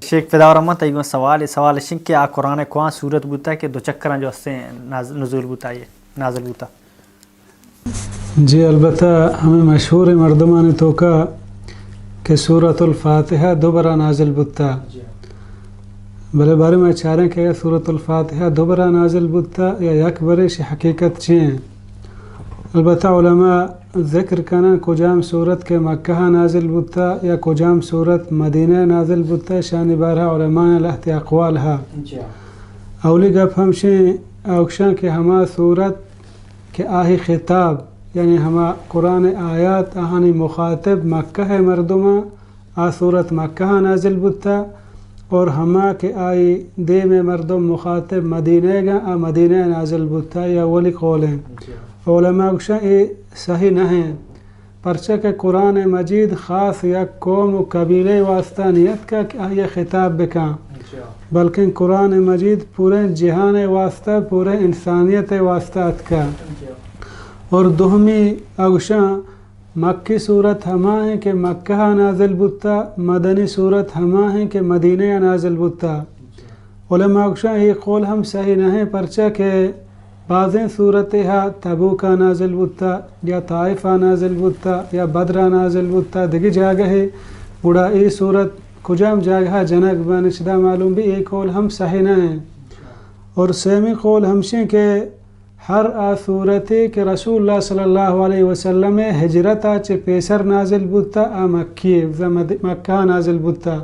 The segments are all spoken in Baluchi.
شیخ فدا الرحمن، تئی گوں سوال، سوال اش انت کہ آ قرآن ء کواں سورت بوتا کہ دو چکراں جو استیں ناز-، نزول بوتا، یہ نازل بوتا؟ جی، البتہ ہمیں مشہور مردمانی توکا کہ سورۃ الفاتحہ دو برا نازل بوتا۔ جی۔ بلے بارے ما چاریں کہ آیا سورۃ الفاتحہ دو برا نازل بوتا یا یک برے، شی حقیقت چی ہیں؟ البتہ علماء ذکر کنن کجام سورت کہ مکہ نازل بوتا یا کجام سورت مدینہ نازل بوتا، شانی بارہ علماء لہتے اقوال ہا۔ جی۔ اولی گپ ہمشیں، اوکشاں کہ ہما سورت کہ آہی خطاب، یعنی ہما قرآن آیات، آہانی مخاطب مکہ مردماں، آ سورت مکہ نازل بوتا، اور ہما کہ آئی دیم مردم مخاطب مدینہ گا، آ مدینہ نازل بوتا، یا اولی قول ہیں۔ جی۔ علماء گوشاں اے صحیح نہ ہیں، پرچہ کہ قرآن مجید خاص یک قوم و قبیلے واسطہ نیتکا کہ آئی خطاب بکاں، جی۔ بلکن قرآن مجید پورے جہان واسطہ، پورے انسانیت واسطہ اتکا۔ جی۔ اور دومی اگوشاں مکی سورت ہما ہیں کہ مکہ نازل بوتا، مدنی سورت ہما ہیں کہ مدینہ نازل بوتا۔ جی۔ علماء گوشاں اے قول ہم صحیح نہ ہیں، پرچہ کہ بازیں سورتے ہا تبوکا نازل بوتا، یا طائفا نازل بوتا، یا بدرا نازل بوتا، دگہ جاگہے۔ گڑا اے سورت کجام جاگہا جنگ بن، چدا معلوم بھی اے قول ہم صحیح نہ ہیں۔ اور سیمی قول ہمشیں کہ ہر آ سورتے کہ رسول اللہ صلی اللہ علیہ وسلم ہجرتا چہ پیسر نازل بوتا، آ مکی، مکہ نازل بوتا۔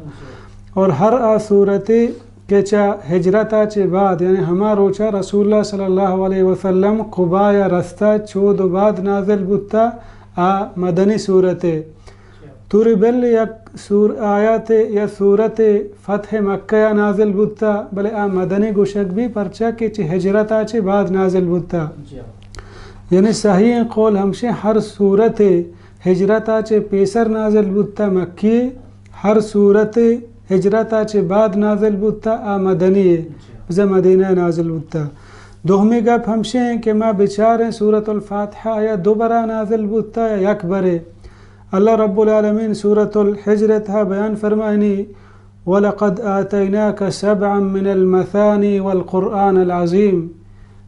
اور ہر آ سورتے کہ چہ ہجرتا چہ بعد، یعنی ہما روچا رسول اللہ صلی اللہ علیہ وسلم قباء رستا، چود و بعد نازل بوتا، آ مدنی سورتے۔ توری بل یک سور آیات یا سورت فتح مکہ نازل بوتا، بلے آ مدنی گوشگ بھی، پرچہ کہ چہ ہجرتا چہ بعد نازل بوتا۔ جی۔ یعنی صحیح قول ہمشیں ہر سورت ہجرتا چہ پیسر نازل بوتا، مکی، ہر سورت ہجرتا چہ بعد نازل بوتا، آ مدنی ہے، بزاں مدینہ نازل بوتا۔ دومی گپ ہمشیں کہ ما بچاریں سورۃ الفاتحہ آیا دو برا نازل بوتا یا یک برے؟ اللہ رب العالمین سورۃ الحجر تہا بیان فرمائنی، وَلَقَدْ آتَيْنَاكَ سَبْعًا مِنَ الْمَثَانِي وَالْقُرْآنَ الْعَظِيمَ،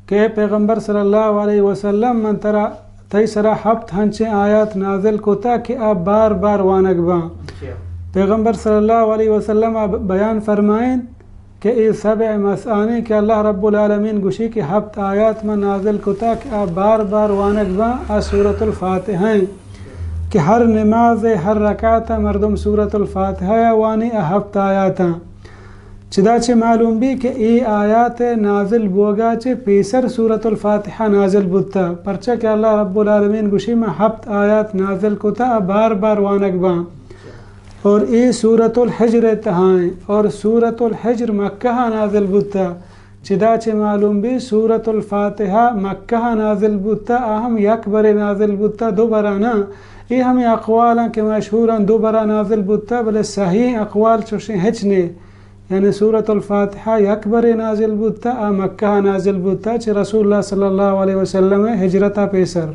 کہ اے پیغمبر صلی اللہ علیہ وسلم، من ترا، تئی سرا ہپت ہنچیں آیات نازل کتا کہ آ بار بار وانگ باں۔ جی۔ پیغمبر صلی اللہ علیہ وسلم آ بیان فرمائیں کہ اے سبع مثانی کہ اللہ رب العالمین گوشی کہ ہپت آیات من نازل کتا کہ آ بار بار وانگ باں، آ سورۃ الفاتحہ ہیں کہ ہر نماز ہر رکعت مردم سورۃ الفاتحہ وانی، آ ہپت آیاتاں۔ چدا چہ معلوم بی کہ اے آیات نازل بوگا چہ پیسر سورۃ الفاتحہ نازل بوتا، پرچہ کہ اللہ رب العالمین گوشی، من ہپت آیات نازل کتا، آ بار بار وانگ باں۔ اور اے سورۃ الحجر تہائیں، اور سورۃ الحجر مکہ نازل بوتا۔ چدا چہ معلوم بی سورۃ الفاتحہ مکہ نازل بوتا، آ ہم یک برے نازل بوتا، دو برا نہ۔ اے ہمیں اقوالاں کہ مشہوراں دو برا نازل بوتا، بلے صحیح اقوال چوشیں ہچ نے۔ یعنی سورۃ الفاتحہ یک برے نازل بوتا، آ مکہ نازل بوتا، چہ رسول اللہ صلی اللہ علیہ وسلم ہجرتا پیسر۔